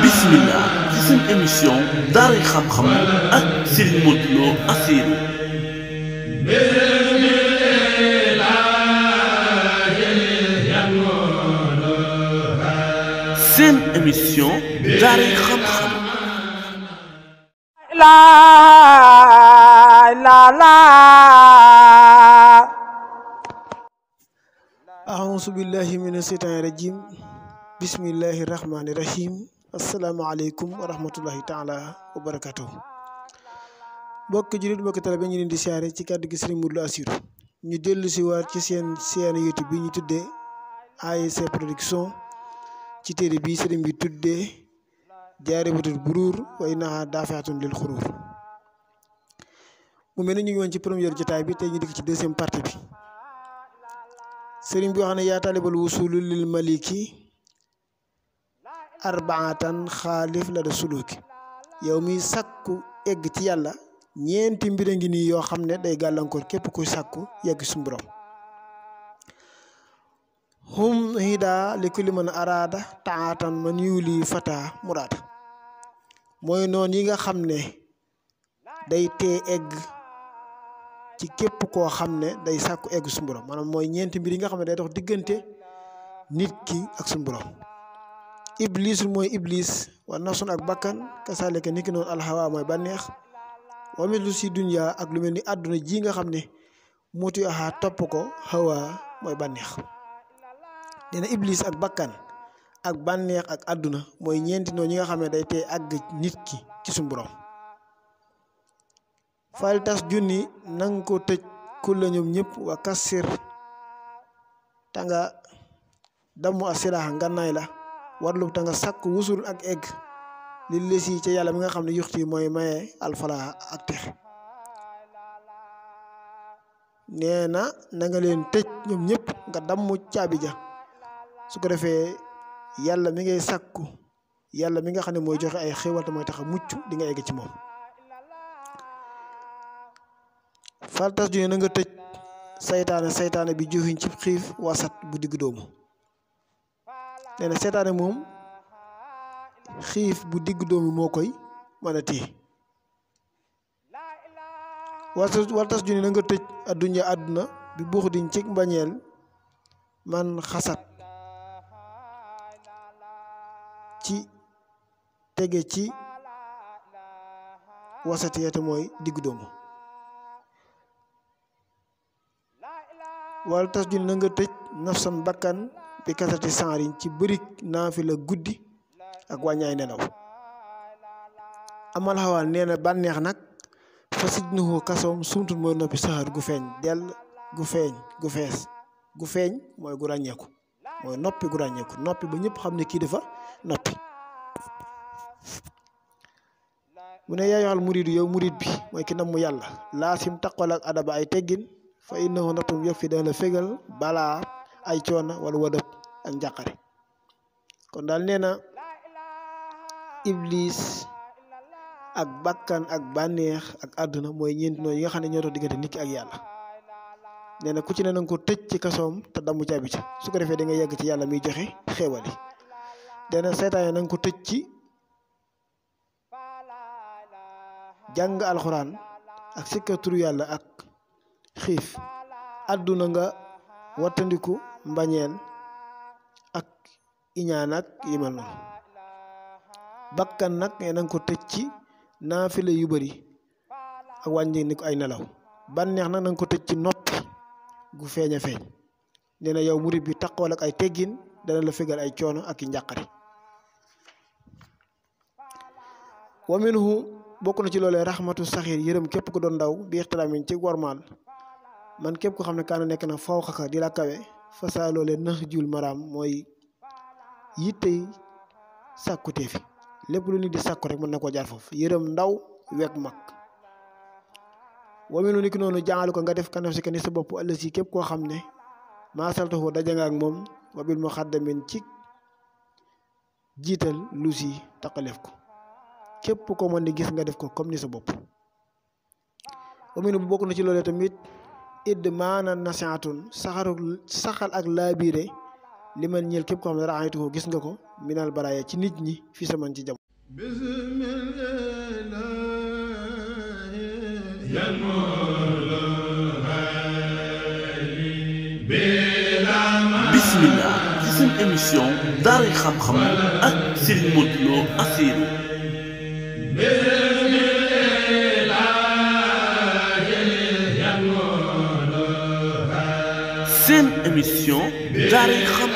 bismillah ci seen émission daaray xam-xam ak Serigne Modou Lo Assirou seen émission daaray xam-xam la a'uuzu billahi mina shaytaani rajiim bismillahi rahmaani rahiim asalaamaaleykum wa rahmatullahi taala wa barakatuh mbokki jullit mbokki tala ba ñu leen di siyaare ci kàddu gi Serigne Modou Lo Assirou ñu dellu si waat ci seen YouTube bi ñu tuddee ASC Production ci téere bi Serigne bi tuddee Jaalibatul Buruur wa innahaa daafi'atun lil xuruur mu mel ni ñu ngi woon ci première jotaay bi tey ñu dikk ci deuxième partie bi Serigne bi wax ne yaa taalibal wusuuli lil maliki arbaatan xaalif la da suluki yow mi sàkku egg ci yàlla ñeenti mbir a ngi nii yoo xam ne day gàllankoor képp kuy sàkku yegg suñu borom hum hida li kulli man araada taatan man yuuli fata muraada mooy noonu yi nga xam ne day tee egg ci képp koo xam ne day sàkku egg suñu borom maanaam mooy ñeenti mbir yi nga xam ne day dox diggante nit ki ak suñu borom iblis mooy iblis wa nafsun ak bakkan kasaalika niki noonu alxawa mooy bànneex wa mislu si dunya ak lu mel ni àdduna ji nga xam ne muuti aha topp ko xawa mooy bànneex nee na iblis ak bakkan ak bànneex ak àdduna mooy ñeenti noonu ñi nga xam ne day tee àgg nit ki ci suñu borom fal tas junni nanga ko tëj ku la ñoom ñëpp wa kassir tanga damu asiraha ngannaay la warlu ta nga sàkk wusul ak egg li lesi ca yàlla mi nga xam ne yuxti mooy maye alfala ak tex nee na nga leen tëj ñoom ñëpp nga dammu caabi ja su ko defee yàlla mi ngay sàkku yàlla mi nga xam ne mooy joxe ay xéewal te mooy tax a mucc di nga egg ci moom faltas ju ne na nga tëj saytaane bi joxiñ ci xiif wasat bu digg doomu nee na seytaane moom xiif bu digg doomu moo koy mën a téye waltas ju ne na nga tëj àdduna bi buux diñ ci mbañeel man xasat ci tege ci wasatiyete mooy digg doomu waltas ju ne na nga tëj nafsan bakkan bi kasati sanriñ ci bërik naafi la guddi ak wàññaay nelaw amal xawaa nee na bànneex nag fa sijnuhu kasoom sumtun mooy noppi saxaar gu feeñ dell gu feeñ gu fees gu feeñ mooy gu ràññeeku mooy noppi gu ràññeeku noppi ba ñëpp xam ne kii dafa noppi mu ne yaa yoxal muridu yow murid bi mooy ki namm yàlla laasim taqwal ak adaba ay teggin fa innahu nattum yëf fi dana la fégal balaa ay coona wala wadëb ak njàqare kon daal nee na iblis ak bakkan ak bànneex ak àdduna mooy ñeenti noonu yi nga xam ne ñoo dox diggante nit ki ak yàlla nee na ku ci ne nanga ko tëj ci kasoom te damu caabi ca su ko defee da nga yegg ci yàlla miy joxe xéewal yi nee na seytaane nanga ko tëj ci jàng alxuraan ak sikka turu yàlla ak xiif àdduna nga wattandiku mbañeel ak iñaan ak yi mel noonu bakkan nag na nga ko tëj ci naafile yu bari ak wàññi ni ko ay nelaw bànneex nag na nga ko tëj ci noppi gu feeñ a feeñ nee na yow murid bi taqool ak ay teggin dana la fegal ay coono ak i njàqari wa minhu bokk na ci loolee raxmatu saxiir yërëm képp ko doon ndaw bi ixtiraamin ci wormaal man képp ko xam ne kaana nekk na faw xaka di la kawe fasaa loolee nax jul maraam mooy yittey sàkkutee fi lépp lu nit di sàkku rek mën na koo jaar foofu yërëm ndaw wekk mag waminu ni ki noonu jàngalu ko nga def kanaf si ka ni sa bopp ëllëg si képp koo xam ne maasaltaxoo daje nga ak moom wabil mu xaddamin ci jiital lu si taqaleef ko képp ko mën di gis nga def ko comme ni sa bopp ominu bu bokk na ci loolee tamit idd maana nasihatun saxal ak laabiire li man ñeel képp ko xam ne raxaytu ko gis nga ko minal baraaya ci nit ñi fi saman ci jam bismillah ci seen émission daaray xam-xam ak Serigne Modou Lo Assirou seen émission daaray xam